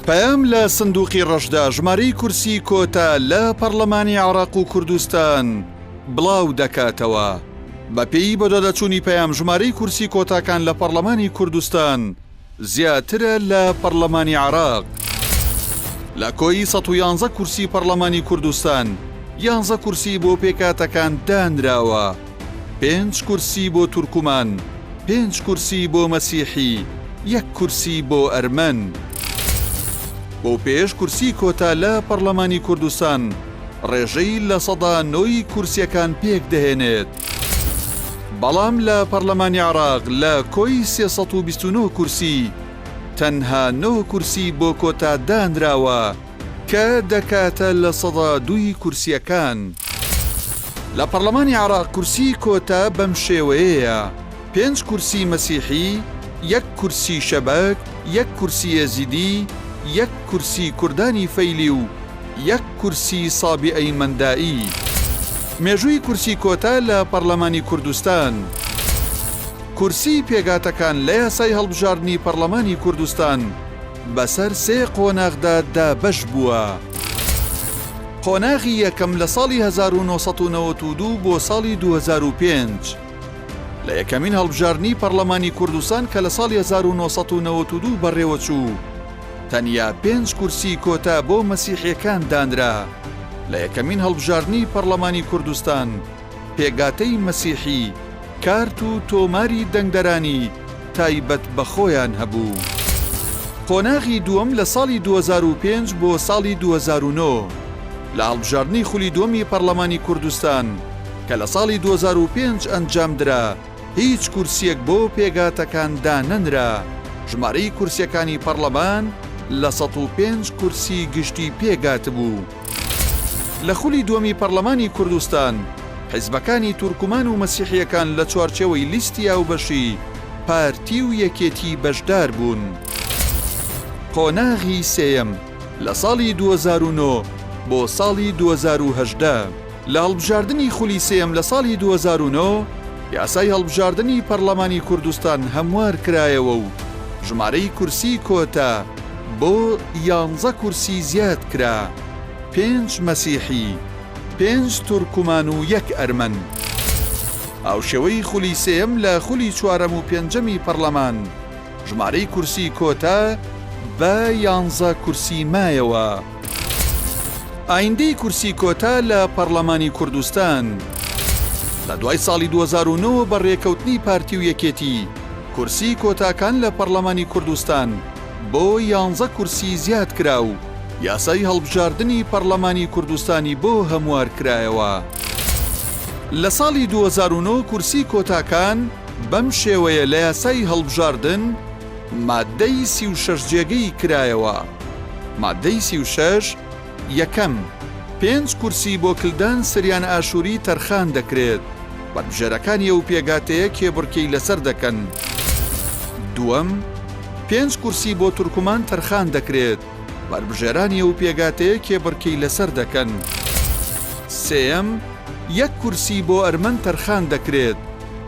پەیام لە سندوقی ڕەشدا ژمارەی کورسی کۆتا لە پەڕلەمانی عێراق و کوردستان بڵاو دەکاتەوە. بەپێی بەدواداچوونی پەیام ژمارەی کورسی کۆتاکان لە پەڕلەمانی کوردستان زیاترە لە پەڕلەمانی عێراق. لە کۆی 111 کورسی پەڕلەمانی کوردستان، یانزە کورسی بۆ پێکهاتەکان دانراوە، پێنج کورسی بۆ تورکمان، پێنج کورسی بۆ مەسیحی، یەک کورسی بۆ ئەرمەن. بەو پێیەش کورسی کۆتا لە پەڕلەمانی کوردستان ڕێژەی 9% ی کورسیەکان پێکدەهێنێت. بەڵام لە پەڕلەمانی عێراق لە کۆی 329 کورسی تەنها نۆ کورسی بۆ کۆتا دانراوە کە دەکاتە 2% ی کورسیەکان. لە پەڕلەمانی عێراق کورسی کۆتا بەم شێوەیەیە، پێنج کورسی مەسیحی، یەک کورسی شەبەک، یەک کورسی ئێزیدی، یەک کورسی کوردانی فەیلی و یەک کورسی سابیئەی مەندائی. مێژووی کورسی کۆتا لە پەڕلەمانی کوردستان. کورسی پێکهاتەکان لە یاسای هەڵبژاردنی پەڕلەمانی کوردستان بەسەر سێ قۆناغدا دابەش بووە. قۆناغی یەکەم لە ساڵی 1992 بۆ ساڵی 2005. لە یەکەمین هەڵبژاردنی پەڕلەمانی کوردستان کە لە ساڵی 1992 بەڕێوەچوو، تەنیا پێنج کورسی کۆتا بۆ مەسیحیەکان دانرا، لە یەکەمین هەڵبژاردنی پەڕلەمانی کوردستان پێکهاتەی مەسیحی کارت و تۆماری دەنگدەرانی تایبەت بە خۆیان هەبوو. قۆناغی دووەم لە ساڵی 2005 بۆ ساڵی 2009 لە هەڵبژاردنی خولی دووەمی پەڕلەمانی کوردستان کە لە ساڵی 2005 ئەنجامدرا، هیچ کورسییەک بۆ پێکهاتەکان دانەنرا، ژمارەی کورسییەکانی پەڕلەمان لە 105 کورسی گشتی پێکهاتبوو. لە خولی دووەمی پەڕلەمانی کوردستان، حیزبەکانی تورکمان و مەسیحییەکان لە چوارچێوەی لیستی هاوبەشی پارتی و یەکێتی بەشدار بوون. قۆناغی سێیەم لە ساڵی 2009 بۆ ساڵی 2018. لە هەڵبژاردنی خولی سێیەم لە ساڵی 2009، یاسای هەڵبژاردنی پەڕلەمانی کوردستان هەموار کرایەوە و ژمارەی کورسی کۆتا بۆ یانزە کورسی زیاد کرا، پێنج مەسیحی، پێنج تورکمان و یەک ئەرمەن. هاوشێوەی خولی سێیەم لە خولی چوارەم و پێنجەمی پەڕلەمان، ژمارەی کورسی کۆتا بە یانزە کورسی مایەوە. ئایندەی کورسی کۆتا لە پەڕلەمانی کوردستان. لە دوای ساڵی 2009 بە رێکەوتنی پارتی و یەکێتی، کورسی کۆتاکان لە پەڕلەمانی کوردستان بۆ یانزە کورسی زیاد کرا و یاسای هەڵبژاردنی پەڕلەمانی کوردستانی بۆ هەموار کرایەوە. لە ساڵی 2009 کورسی کۆتاکان بەم شێوەیە لە یاسای هەڵبژاردن ماددەی 36 جێگەی کرایەوە. ماددەی 36، یەکەم، پێنج کورسی بۆ کلدان سریان ئاشووری تەرخان دەکرێت، بەربژێرەکانی ئەو پێکهاتەیە کێبڕکێی لەسەر دەکەن. دووەم، پێنج کورسی بۆ تورکمان تەرخان دەکرێت، بەربژێرانی ئەو پێکهاتەیە کێبڕکێی لەسەر دەکەن. سێیەم، یەک کورسی بۆ ئەرمەن تەرخان دەکرێت،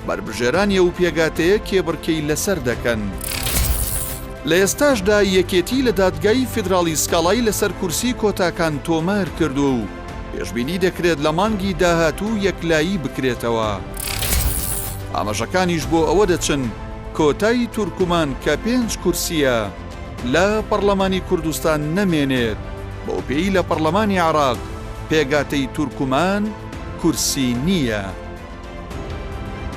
بەربژێرانی ئەو پێکهاتەیە کێبڕکێی لەسەر دەکەن. لە ئێستاشدا یەکێتی لە دادگای فیدراڵی سکاڵای لەسەر کورسی کۆتاکان تۆمار کردووە و پێشبینی دەکرێت لە مانگی داهاتوو یەکلایی بکرێتەوە. ئاماژەکانیش بۆ ئەوە دەچن کۆتای تورکمان کە پێنج کورسییە لە پەڕلەمانی کوردستان نەمێنێت، بەوپێی لە پەڕلەمانی عێراق پێکهاتەی تورکمان کورسی نییە.